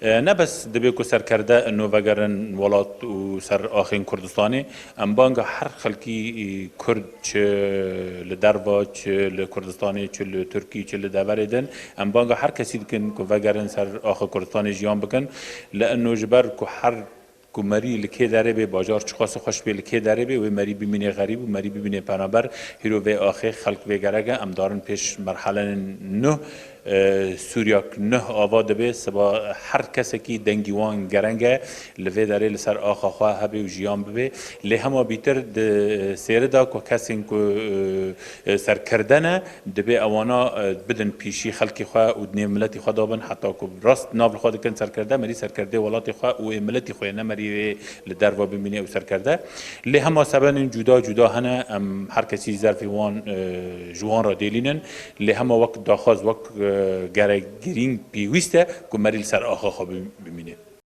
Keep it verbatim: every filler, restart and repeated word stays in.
E, ne bes dibe ku serkerde ino vegerin welat û ser axên Kurdistanê, em banga her xelkî, e, Kurd, çi li derva, çi li Kurdistanê, çi li Tirkî, çi li deverê din, em banga her kesî dikin ku vegerin ser axa Kurdistanê jiyan bikin. Li ino ji ber ku her ku merî li kê derê bê, bajar çiqas xweş bê li kê derê bê, wê merî bimînê xerîb û merî bimînê penaber. Hîro vê axê xelk vê gerek e, em darin pêş merhelenin nuh, e, Sûriyak nuh ava dibe. Siba her kesekî dengî wan gereng e, li vê derê li ser axa xwe hebe û jiyan bibe. Lê hema bîtir di sêri de ku kesên ku, e, e, serkirde ne, dibê ewana, e, bidin pîşî xelkê xwe û di nêv miletî xwe de bin, heta ku rast nav li xwe dikin serkerde, merî serkerdê welatê xwe û ê miletî xwe ye, ne merî wê li derva bimîne û serkerde. Lê hema sebenên cuda cuda hene, em her kesî zerfê wan, e, ji wan re dêlînin. Lê hema wek daxwaz, wek, e, gerek girîng pêwîst e ku merî li ser axa xwe bi-, bimîne.